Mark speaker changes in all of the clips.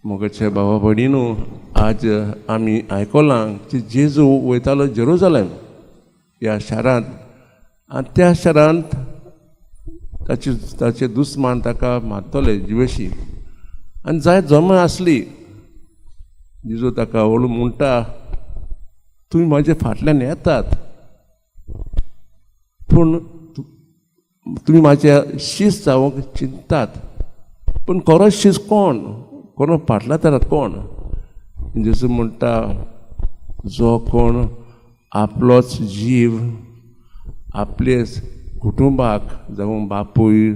Speaker 1: मोगाच्या भावा भयणीनू, आज आमी आयकलां की जेजू वयतालो जेरुजलेम ह्या शारांत आनी त्या शारांत ताचे ताचे दुस्मान ताका मारतले जिवेशी आनी जायत जमा आसली. जेजू ताका व्हडू म्हणटा, तुमी म्हाजे फाटल्यान येतात पूण तुमी म्हाज्या शीस जावंक चिंततात, पूण खरो शीस कोण, कोण फाटल्या तर कोण? जेजू म्हणटा, जो कोण आपलोच जीव आपलेच कुटुंबाक जावं बापूय,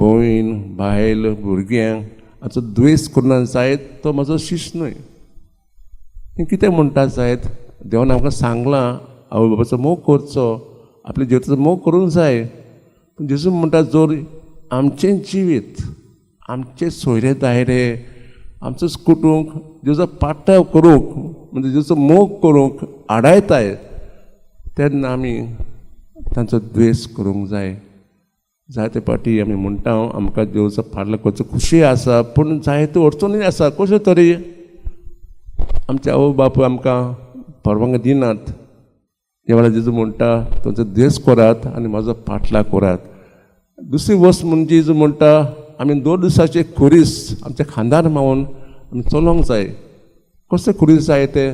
Speaker 1: भयण, बायल, भुरग्यांक हाचो द्वेश करून जायत तो म्हजो शीश न्हय. कितें म्हणटा जायत, देवान आमकां सांगलां आवय बापायचो मोग करचो, आपल्या जिविताचो मोग करूंक जाय. पूण जेजू म्हणटा, जर आमचें जिवीत, आमचे सोयरे दायरे, आमचोच कुटूंब जेजो पाठाव करूंक म्हणजे जेजो मोग करूंक आडायताय तेन्ना आमी तांचो द्वेश करूंक जाय. जायते फावटी आमी म्हणटा आमकां देवचो फाटलो करचो खुशी आसा, पूण जायत्यो अडचणी आसा. कश्यो तरी आमचे आवय बापूय आमकां परवानगी दिनात. ह्या वेळार जेजू म्हणटा, तांचो द्वेश करात आनी म्हाजो पाटला करात. दुसरी वस्त म्हणजे जेजू म्हणटा, आमी 2 दिसाचे खुरीस आमच्या खांदार मावन आमी चलोवंक जाय. कसले खुरीस जाय ते?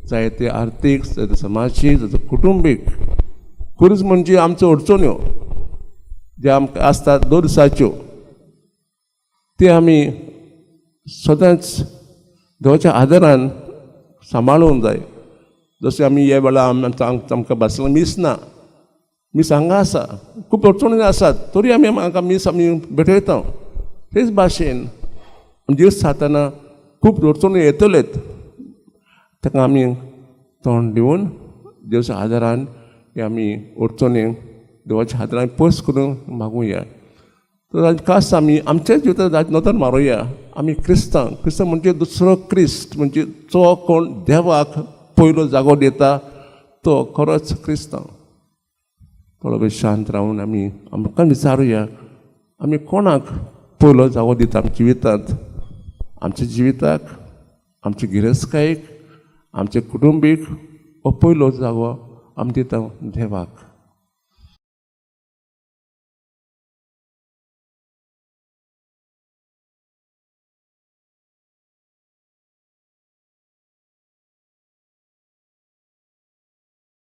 Speaker 1: जाय ते आर्थीक, जाय ते समाजीक, जाय ते कुटुंबीक खुरीस. म्हणजे आमच्यो अडचण्यो जे आमकां आसतात 2 दिसाच्यो, ते आमी सदांच देवाच्या आदारान सांबाळूंक जाय. जशें आमी ह्या वेळार आमकां बासला मीस ना, मीस हांगा आसा, खूब अडचणी आसात तरी आमी हांगा मीस आमी भेटयता. तेच भाशेन दीस जाताना खूब अडचणी येतलेत, ताका आमी तोंड दिवन देवाच्या आदारान हे आमी अडचणी देवाच्या आदारान पयस करून मागुया. तर खास आमी आमच्या जिवितांत नदर मारुया. आमी क्रिस्तांव, क्रिस्तांव म्हणजे दुसरो क्रिस्त, म्हणजे जो कोण देवाक पयलो जागो दिता तो खरोच क्रिस्तांव. थोडो वेळ शांत रावन आमी आमकां विचारुया, आमी कोणाक पयलो जागो दिता आमच्या जिवितांत? आमच्या जिविताक, आमचे गिरेस्तकायेक, आमचे कुटुंबीक हो पयलो जागो आमी दिता देवाक.